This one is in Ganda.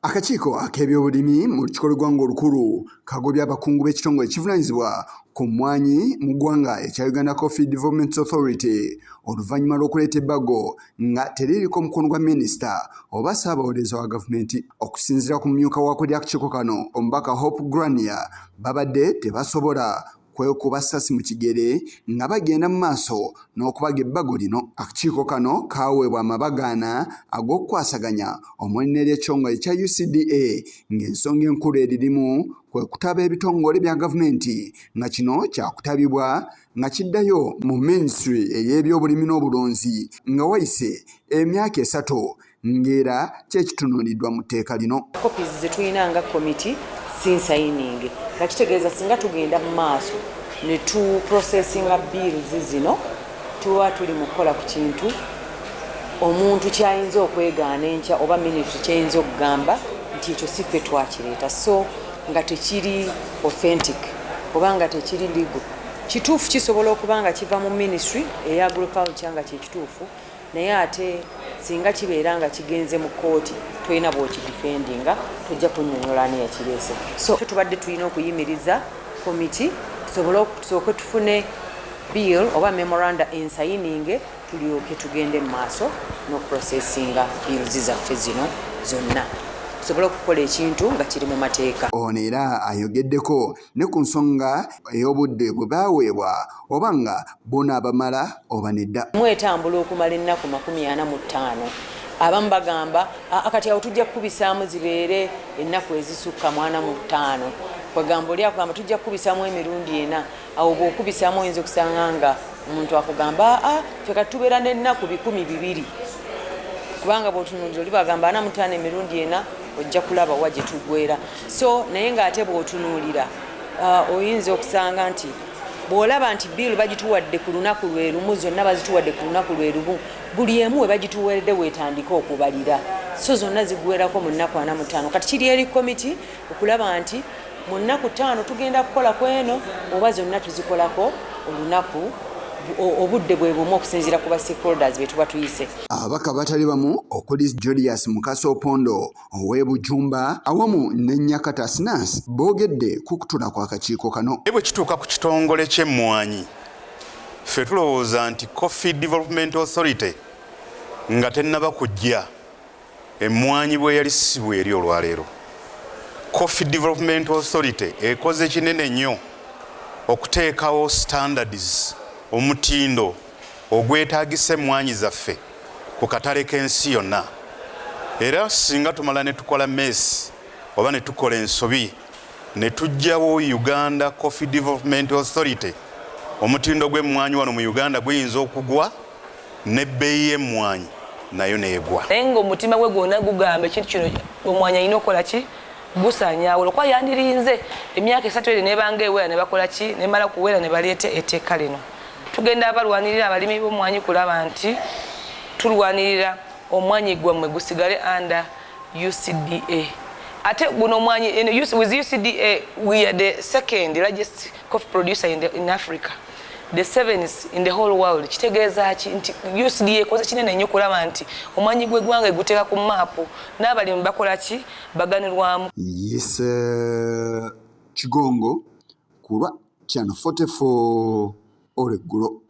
Akakiiko ak'ebyobulimi mu lukiiko lw'eggwanga olukulu kagobye abakungu b'ekitongole ekivunaanyizibwa ku mmwanyi mu ggwanga ekya Uganda Coffee Development Authority oluvannyuma lw'okuleeta ebbago nga teririko mukono gwa minisita oba ssaabawolereza wa gavumenti. Okusinziira ku mumyuka w'akulira akakiiko kano omubaka Hope Grania, babadde tebasobola kwekuba ssasi mu kigere nga bagenda mu maaso n'okubaga ebbago lino. Akakiiko kano kaaweebwa amabagaana ag'okukwasaganya omuli n'ery'ekitongole ekya UCDA ng'ensonga enkulu eririmu kwe kutaba ebitongole bya gavumenti nga kino kyakutabibwa nga kiddayo mu minisitule ey'ebyobulimi n'obulunzi nga wayise emyaka 3 ng'era kyekitunuuliddwa mu tteeka lino. Copies ze tulina nga komiti si nsayininge, nga kitegeeza singa tugenda mu maaso ne tu processinga bills zino, tuba tuli mu kukola ku kintu omuntu kyayinza okwegaana enkya oba ministry kyeyinza okugamba nti ekyo si ffe twakireeta, so nga tekiri authentic oba nga tekiri legal. Kituufu kisobola okuba nga kiva mu ministry eya agriculture nga kyekituufu, naye ate singa kibeera nga kigenze mu kkooti tolina bw'okidifendinga, tojja kunnyonnyola ani yakireese. So tubadde tulina okuyimiriza komiti tusobole tusooke tufune bill oba memoranda ensayininge, tulyoke tugende mu maaso n'okuprocessinga bills zaffe zino zonna, tusobole okukola ekintu nga kiri mu mateeka. Ono era ayogeddeko ne ku nsonga ey'obudde bwe baaweebwa oba nga bunaabamala oba nedda. Mwetambula okumala ennaku 45. Abamu bagamba kati awo tujja kukubisaamu zibeere ennaku ezisukka mu 45. Kwegamba oli akugamba tujja kukubisaamu emirundi 4. Awo bw'okubisaamu oyinza okusanga nga omuntu akugamba aa ffe kati tubeera n'ennaku 200, kubanga bw'otunuulira oli bw'agamba 45 emirundi 4 ojja kulaba wa gye tuggwera. So naye ng'ate bw'otunuulira oyinza okusanga nti bw'olaba nti bill bagituwadde ku lunaku lwe lumu, zonna bazituwadde ku lunaku lwe lumu, buli emu we bagituweredde weetandike okubalira, so zonna ziggwerako mu nnaku 45. Kati kiri eri komiti okulaba nti mu nnaku 5 tugenda kukola ku eno oba zonna tuzikolako olunaku obudde bwe bumu okusinziira ku ba stakeholders be tuba tuyise. Ababaka batali bamu okuli Julius Mukasa Opondo ow'e Bujumba awamu ne Nyakata Sinas boogedde ku kutula kw'akakiiko kano. Bwe kituuka ku kitongole ky'emmwanyi, ffe tulowooza nti Coffee Development Authority nga tennaba kujja, emmwanyi bwe yali si bweri olwaleero. Coffee Development Authority ekoze kinene nnyo okuteekawo standards, omutindo ogwetaagisa emmwanyi zaffe ku katale k'ensi yonna. Era singa tumala ne tukola mess oba ne tukola ensobi ne tuggyawo Uganda Coffee Development Authority, omutindo gw'emmwanyi wano mu Uganda guyinza okugwa n'ebbeeyi y'emmwanyi nayo neegwa. Naye ng'omutima gwe gwonna gugamba ekintu kino omwanyi alina okukola ki, gusaanyaawo, olwokuba yandirinze emyaka 3 eri nebanga ewera ne bakola ki, nemala kuwera ne baleeta etteeka lino. Tugenda balwanirira abalimi b'omwanyi kulaba nti tulwanirira omwanyi gwammwe gusigale under UCDA. Ate guno omwanyi with UCDA we are the second largest coffee producer in Africa, the seventh in the whole world. Kitegeeza ki nti UCDA ekoze kinene nnyo kulaba nti omwanyi gw'eggwanga eguteeka ku maapu n'abalimi bakola ki, baganirwamu. Yise Kigongo ku lwa Channel 44 olweggulo.